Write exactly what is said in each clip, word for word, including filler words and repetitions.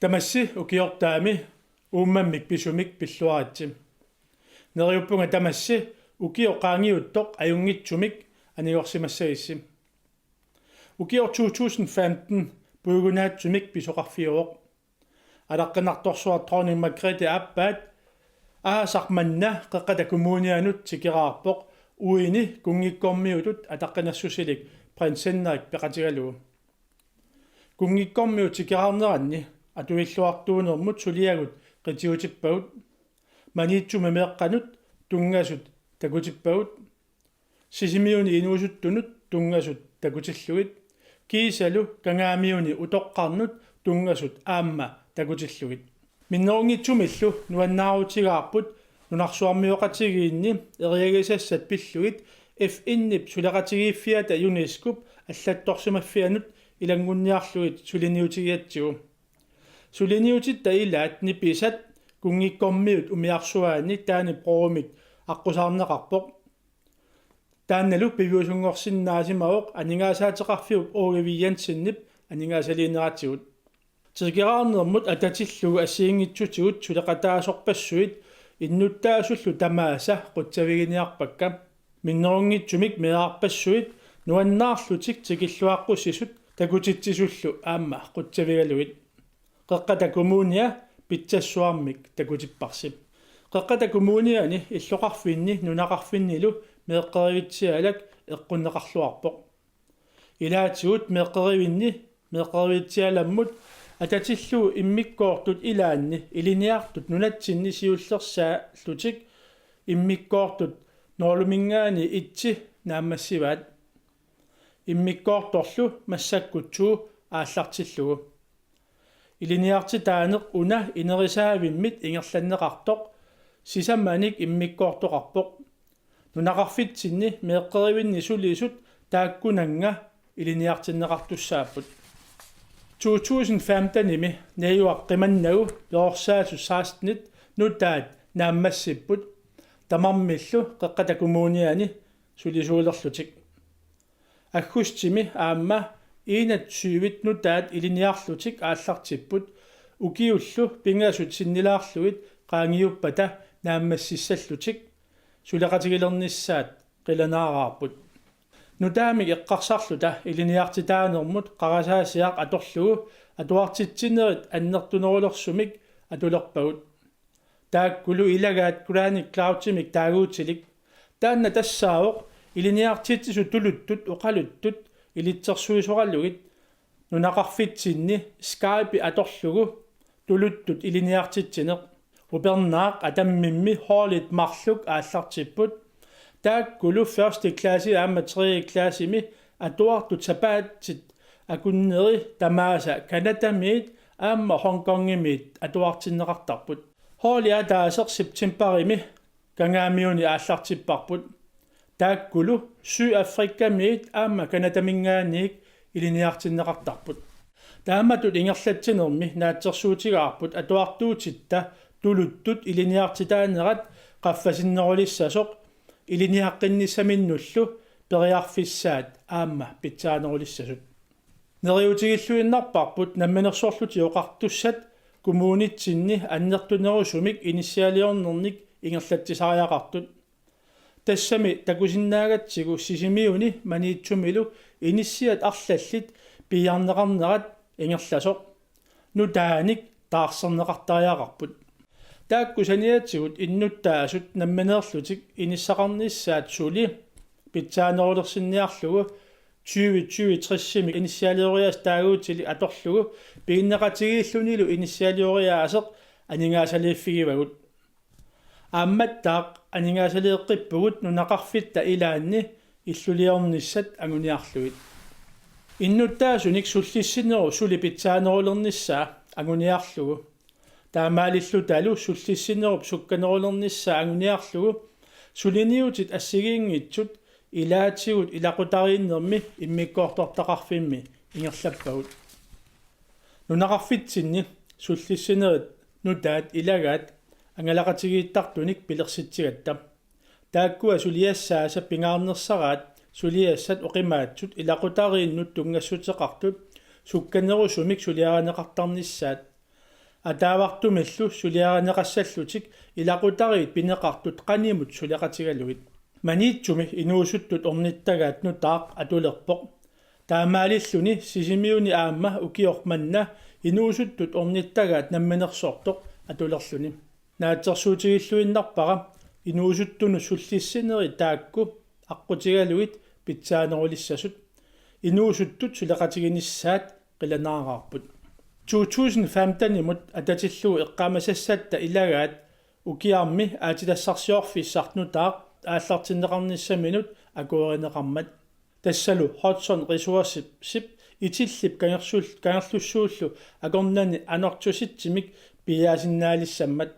Tamassi ukiortaami uummammik pisumik pilluaritsi. Neriuppunga tamassi ukioq qaangiuttoq ajunngitsumik anigorsimassagissi. Ukioq to tusind femten puigunaatsumik pisoqarfiuvoq. Alaqqinartorsuaq Dronning Margrethe aappaat aasaq manna Qeqqata Kommunianut tikeraarpoq uini kunngikkormiutut ataqqinassusilik Prins Henrik peqatigalugu. Kunngikkormiut tikeraarneranni atuilluartuunermut suliagut qitiutippagut. Maniitsumi meeqqanut tunngasut takutippagut. Sisimiuni inuusuttunut tunngasut takutillugit. Kiisalu Kangaamiuni utoqqarnut tunngasut aamma takutillugit. Minnerunngitsumillu nuannaarutigaarput nunarsuarmioqatigiinni eriagisassat pillugit F N-ip suleqatigiiffiata UNESCO-p allattorsimaffianut ilanngunniarlugit suliniutigigatsigu. Suliniutitta ilaat nipisat kunngikkormiut umiarsuaanni Dannebrogimik aqqusaarneqarpoq. Taannalu piviusunngorsinnaasimavoq aningaasaateqarfiup Aage V. Jensenip aningaasaliineratigut. Tikeraarnermut atatillugu assigiinngitsutigut suleqataasorpassuit innuttaasullu tamaasa qutsaviginiarpakka. Minnerunngitsumik meerarpassuit nuannaarlutik tikilluaqqussisut takutitsisullu aamma qutsavigalugit. Qeqqata Kommunia pitsassuarmik takutipparsi. Qeqqata Kommuniani illoqarfinni nunaqarfinnilu meeqqerivitsialak eqqunneqarluarpoq. Ilaatigut meeqqerivinni meeqqerivitsialammut atatillugu immikkoortut ilaanni ilinniartut nunatsinni siullersaallutik immikkoortut nuulluminngaanniit itsi naammassivaat. Immikkoortorlu massakkut to aallartillugu. Ilinniartitaaneq una inerisaavimmit ingerlanneqartoq sisamanik immikkoortoqarpoq. Nunaqarfitsinni meeqqerivinni sulisut taakkunannga ilinniartinneqartussaapput. To tusind femtenimi najugaq qimannagu perorsaasu sekstenit nutaat naammassipput. Tamarmillu Qeqqata Kommuniani sulisuulerlutik. Aggustimi aamma enogtyvit nutaat ilinniarlutik aallartipput ukiullu pingasut sinnilaarlugit qaangiuppata naammassissallutik suleqatigilernissaat qilanaaraarput. Nutaamik eqqarsarluta ilinniartitaanermut qarasaasiaq atorlugu atuartitsinerit annertunerulersumik atulerpagut. Taakkulu ilagaat Granite Cloudimik taaguutilik. Taanna tassaavoq ilinniartitsisut tuluttut oqaluttut ilitsersuisoralugit nunaqarfitsinni Skype atorlugu tuluttut ilinniartitsineq. Upernaaq atammimmi holdit marluk aallartipput. Taakkulu første klasse aamma tredje klassemi atuartut sapaatsit akunneri tamaasa Canadamiit aamma Hong Kongimiit atuartinneqartarput. Holdi ataaseq septembarimi Kangaamiuni aallartipparput. Taakkulu Sydafrikamiit aamma Canadaminngaanniit ilinniartinneqartarput. Taamatut ingerlatsinermi naatsorsuutigaarput atuartuutitta tuluttut ilinniartitaanerat qaffasinnerulissasoq ilinniaqqinnissaminnullu periarfissaat aamma pitsaanerulissasut. Neriuutigilluinnarparput Namminersorlutik Oqartussat kommunitsinni annertunerusumik inissialiornernik ingerlatsisariaqartut. Tassami takusinnaagatsigu Sisimiuni Maniitsumilu inissiat arlallit piiarneqarnerat ingerlasoq nutaanik taarserneqartariaqarput. Taakku saniatigut innuttaasut nammineerlutik inissaqarnissaat suli pitsaanerulersinniarlugu tyve tyve tresimi inissialioriaaseq taaguutilik atorlugu piginneqatigiillunilu inissialioriaaseq aningaasaliiffigivagut. Aammattaaq aningaasaleeqqippugut nunaqarfitta ilaanni illuliornissat anguniarlugit. Innuttaasunik sullissinerup suli pitsaanerulernissaa anguniarlugu. Taamaalillutalu sullissinerup sukkanerulernissaa anguniarlugu suliniutit assigiinngitsut ilaatigut ilaqutariinnermi immikkoortortaqarfimmi ingerlappagut. Nunaqarfitsinni sullissinerit nutaat ilagaat angalaqatigiittartunik pilersitsigatta. Taakkua suliassaasa pingaarnersaraat suliassat oqimaatsut ilaqutariinnut tunngassuteqartut sukkanerusumik suliarineqartarnissaat. Ataavartumillu suliarineqassallutik ilaqutariit pineqartut qanimut suleqatigalugit. Maniitsumi inuusuttut ornittagaat nutaaq atulerpoq. Taamaalilluni Sisimiuni aamma ukioq manna inuusuttut ornittagaat namminersortoq atulerluni. Naatsorsuutigilluinnarpara inuusuttunut sullissinerit taakku aqqutigalugit pitsaanerulissasut. Inuusuttut suleqatiginissaat qilanaaraarput. To tusind femtenimut atatillugu eqqaamasassatta ilagaat ukiarmi aatsitassarsiorfissaq nutaaq aallartinneqarnissaminut akuerineqarmat. Tassalu Hudson Resourcesip Itillip Kangersul-, Kangerlussuullu akornanni anortusitsimik piiaasinnaalissammat.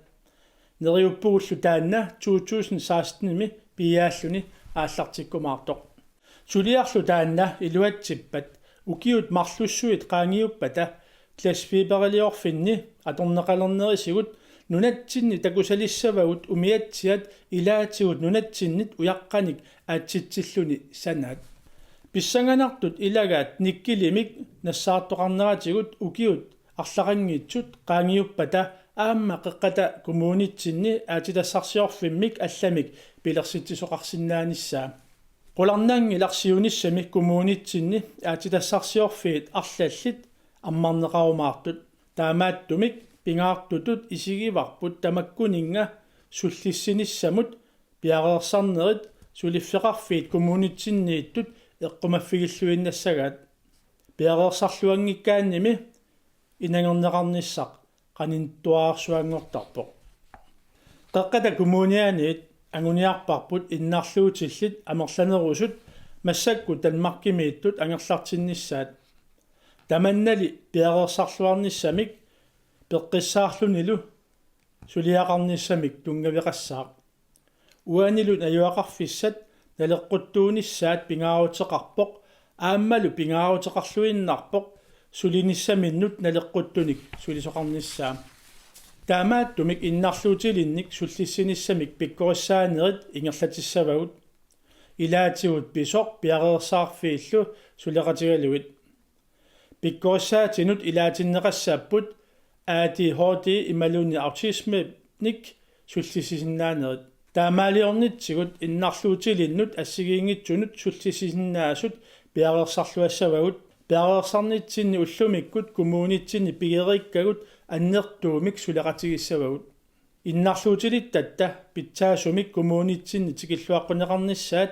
Neriuppugullu taanna to tusind sekstenimi piiaalluni aallartikkumaartoq. Suliarlu taanna iluatsippat ukiut marlussuit qaangiuppata glasfiberiliorfinni atorneqalernerisigut nunatsinni takusalissavagut umiatsiat ilaatigut nunatsinnit ujaqqanik aatsitsilluni sanaat. Pissanganartut ilagaat nikkelimik nassaartoqarneratigut ukiut arlaqanngitsut qaangiuppata aamma Qeqqata Kommunitsinni aatsitassarsiorfimmik allamik pilersitsisoqarsinnaanissaa. Qularnanngilaq siunissami kommunitsinni aatsitassarsiorfiit arlallit ammarneqarumaartut. Taamaattumik pingaartutut isigivarput tamakkuninnga sullissinissamut piareersarnerit suliffeqarfiit kommunitsinniittut eqqumaffigilluinnassagaat. Piareersarluanngikkaannimi inangerneqarnissaq qanittuararsuanngortarpoq. Qeqqata Kommunianiit anguniarparput innarluutillit amerlanerusut massakkut Danmarkimiittut angerlartinnissaat. Tamannali piareersarluarnissamik peqqissaarlunilu suliaqarnissamik tunngaveqassaaq. Uanilu najugaqarfissat naleqquttuunissaat pingaaruteqarpoq aammalu pingaaruteqarluinnarpoq sulinissaminnut naleqquttunik sulisoqarnissaa. Taamaattumik innarluutilinnik sullissinissamik pikkorissaanerit ingerlatissavagut. Ilaatigut pisoq piareersaarfiillu suleqatigalugit. Pikkorissaatinut ilaatinneqassapput A D H D imaluunniit autismemik sullissisinnaanerit. Taamaaliornitsigut innarluutilinnut assigiinngitsunut sullissisinnaasut piareersarluassavagut. Piareersarnitsinni ullumikkut kommunitsinni pigereerikkagut annertuumik suleqatigissavagut. Innarluutilittatta pitsaasumik kommunitsinni tikilluaqquneqarnissaat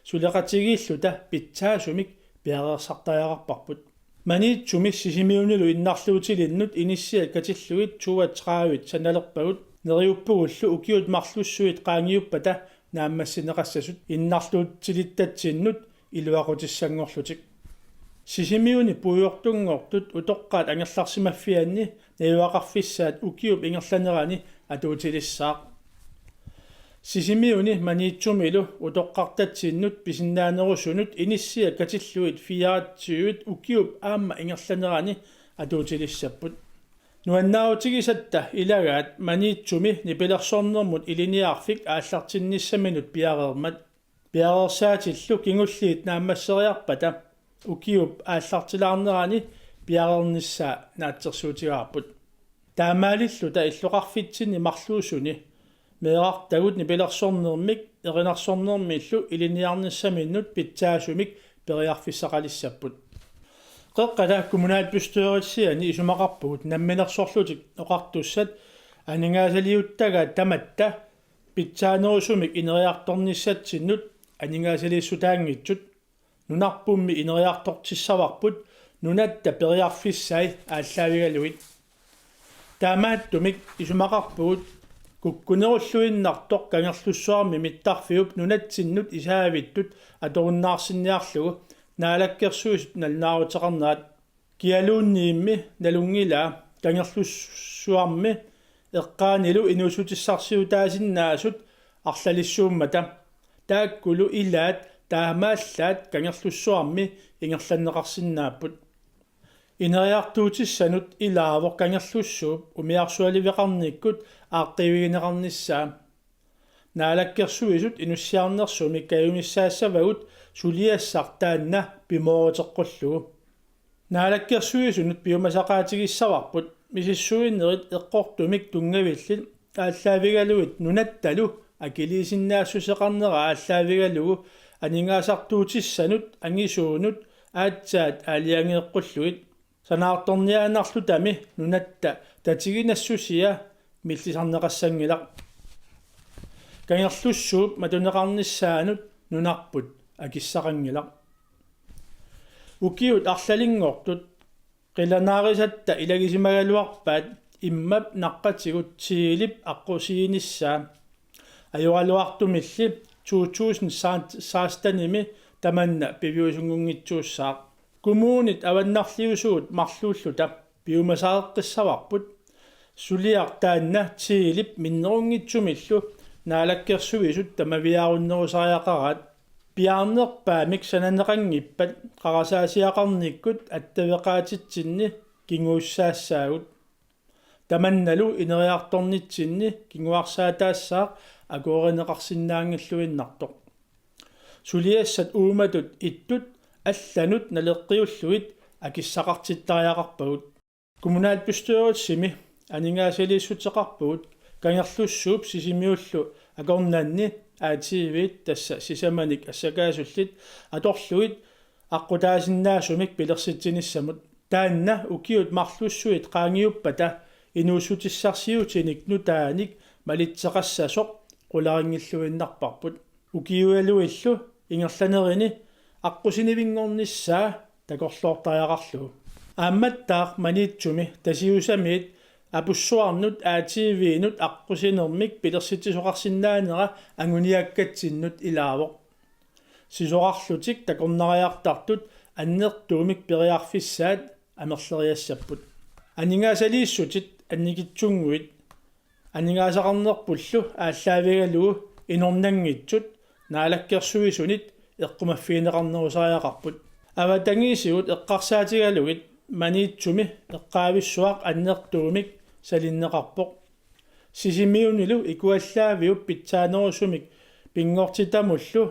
suleqatigiilluta pitsaasumik piareersartariaqarparput. Maniitsumi Sisimiunilu innarluutilinnut inissiat katillugit toogtredive sanalerpagut neriuppugullu ukiut marlussuit qaangiuppata naammassineqassasut innarluutilittatsinnut iluaqutissanngorlutik. Sisimiuni puigortunngortut utoqqaat angerlarsimaffianni najugaqarfissaat ukiup ingerlanerani atuutilissaaq. Sisimiuni Maniitsumilu utoqqartatsinnut pisinnaanerusunut inissiat katillugit fireogtyve ukiup aamma ingerlanerani atuutilissapput. Nuannaarutigisatta ilagaat Maniitsumi nipilersornermut ilinniarfik aallartinnissaminut piareermat. Piareersaatillu kingulliit naammasseriarpata ukiup aallartilaarnerani piareernissaa naatsorsuutigaarput. Taamaalilluta illoqarfitsinni marluusuni meerartagut nipilersornermik erinarsornermillu ilinniarnissaminnut pitsaasumik periarfissaqalissapput. Qeqqata kommunalbestyrelsiani isumaqarpugut namminersorlutik oqartussat aningaasaliuttagaat tamatta pitsaanerusumik ineriartornissatsinnut aningaasaliissutaanngitsut. Nunarpummi ineriartortissavarput nunatta periarfissai aallaavigalugit. Taamaattumik isumaqarpugut kukkunerulluinnartoq Kangerlussuarmi mittarfiup nunatsinnut isaavittut atorunnaarsinniarlugu Naalakkersuisut nalunaaruteqarnerat. Kialuunniimmi nalunngilaa Kangerlussuarmi eqqaanilu inuussutissarsiutaasinnaasut arlalissuummata. Taakkulu ilaat taamaallaat Kangerlussuarmi ingerlanneqarsinnaapput. Ineriartuutissanut ilaavoq Kangerlussuup umiarsualiveqarnikkut aaqqiivigineqarnissaa. Naalakkersuisut inussiarnersumik kajunissaassavagut suliassaq taanna pimooruteqqullugu. Naalakkersuisunut piumasaqaatigissavarput misissuinerit eqqortumik tunngavillit aallaavigalugit nunattalu akiliisinnaassuseqarnera aallaavigalugu aningaasartuutissanut angisuunut aatsaat aalajangeeqqullugit. Sanaartorniaannarlutami nunatta tatiginassusia millisarneqassanngilaq. Kangerlussuup matuneqarnissaanut nunarput akissaqanngilaq. Ukiut arlalinngortut qilanaarisatta ilagisimagaluarpaat immap naqqatigut Thielep aqqusiinissaa. Ajoraluartumilli to tusind sekstenimi tamanna piviusunngunngitsuussaaq. Kommunit avannarliusugut marluulluta piumasaqaqqissavarput. Suliaq taanna Thielep minnerunngitsumillu Naalakkersuisut tamaviaarunnerusariaqaraat. Piaarnerpaamik sananeqanngippat qarasaasiaqarnikkut attaveqaatitsinni kinguussaassaagut. Tamannalu ineriartornitsinni kinguarsaataassaaq akuerineqarsinnaanngilluinnartoq. Suliassat uumatut ittut allanut naleqqiullugit akissaqartittariaqarpagut. Kommunalbestyrelsimi aningaasaliissuteqarpugut Kangerlussuup Sisimiullu akornanni A T V-t, tassa sisamanik assakaasullit, atorlugit aqqutaasinnaasumik pilersitsinissamut. Taanna ukiut marlussuit qaangiuppata inuussutissarsiutinik nutaanik malitseqassasoq qularinngilluinnarparput. Ukiualuillu ingerlanerini aqqusinivinngornissaa takorloortariaqarlugu. Aammattaaq Maniitsumi Tasiusamiit apussuarnut A T V-nut aqqusinermik pilersitsisoqarsinnaanera anguniakkatsinnut ilaavoq. Sisorarlutik takornariartartut annertuumik periarfissaat amerleriassapput. Aningaasaliissutit annikitsunnguit aningaasaqarnerpullu aallaavigalugu inornanngitsut Naalakkersuisunit eqqumaffigineqarnerusariaqarput. Avatangiisigut eqqarsaatigalugit Maniitsumi eqqaavissuaq annertuumik salinneqarpoq. Sisimiunilu ikuallaaviup pitsaanerusumik pinngortitamullu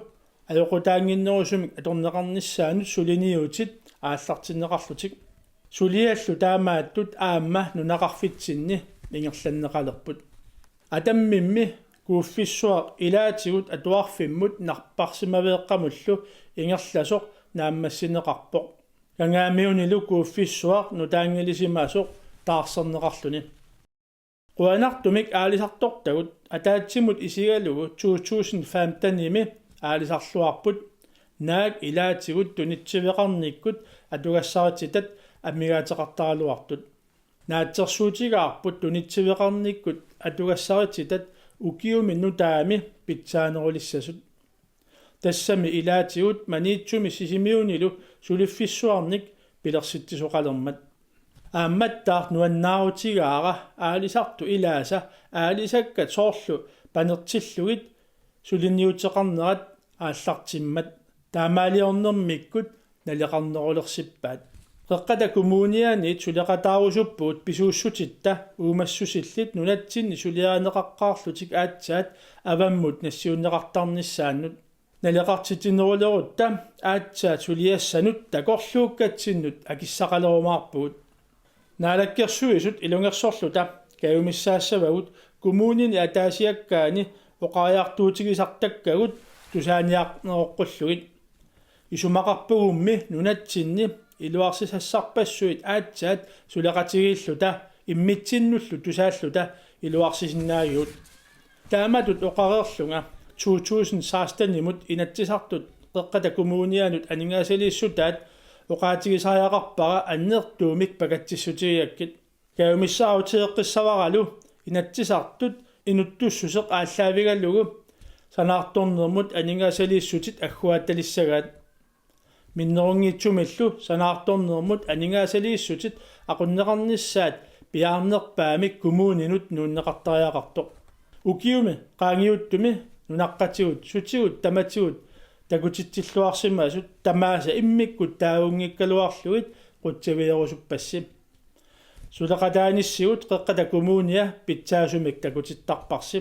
ajoqutaannginnerusumik atorneqarnissaanut suliniutit aallartinneqarlutik. Suliallu taamaattut aamma nunaqarfitsinni ingerlanneqalerput. Atammimmi kuuffissuaq ilaatigut atuarfimmut napparsimaveeqqamullu ingerlasoq naammassineqarpoq. Kangaamiunilu kuuffissuaq nutaanngilisimasoq taarserneqarluni. Qujanartumik aalisartortagut ataatsimut isigalugu to tusind femtenimi aalisarluarput, naak ilaatigut tunitsiveqarnikkut atugassaritsitat amigaateqartaraluartut. Naatsorsuutigaarput tunitsiveqarnikkut atugassaritsitat ukiumi nutaami pitsaanerulissasut. Tassami ilaatigut Maniitsumi Sisimiunilu suliffissuarnik pilersitsisoqalermat. Aammattaaq nuannaarutigaara aalisartut ilaasa aalisakkat soorlu panertillugit suliniuteqarnerat aallartimmat. Taamaaliornermikkut naleqarnerulersippaat. Qeqqata Kommunianiit suleqataarusuppugut pisuussutitta uumassusillit nunatsinni suliarineqaqqaarlutik aatsaat avammut nassiunneqartarnissaannut. Naleqartitsinerulerutta aatsaat suliassanut takorluukkatsinnut akissaqalerumaarpugut. Naalakkersuisut ilungersorluta kajumissaassavagut kommunini ataasiakkaani oqariartuutigisartakkagut tusaaniarneroqqullugit. Isumaqarpugummi nunatsinni iluarsisassarpassuit aatsaat suleqatigiilluta immitsinnullu tusaalluta iluarsisinnaagigut. Taamatut oqareerlunga to tusind sekstenimut Inatsisartut Qeqqata Kommunianut aningaasaliissutaat oqaatigisariaqarpara annertuumik pakatsissutigigakkit. Kajumissaaruteqqissavaralu Inatsisartut inuttussuseq aallaavigalugu sanaartornermut aningaasaliissutit agguaatalissagaat. Minnerunngitsumillu sanaartornermut aningaasaliissutit aqunneqarnissaat piaarnerpaamik kommuninut nuunneqartariaqartoq. Ukiumi qaangiuttumi nunaqqatigut sutigut tamatigut takutitsilluarsimasut tamaasa immikkut taavunngikkaluarlugit qutsavigerusuppassi. Suleqataanissigut Qeqqata Kommunia pitsaasumik takutittarparsi.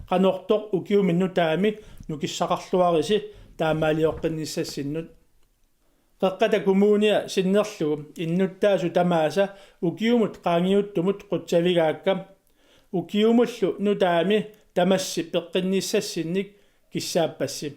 Qanortoq ukiumi nutaami nukissaqarluarisi taamaalioqqinnissassinnut. Qeqqata Kommunia sinnerlugu innuttaasut tamaasa ukiumut qaangiuttumut qutsavigaakka. Ukiumullu nutaami tamassi peqqinnissassinnik kissaappassi.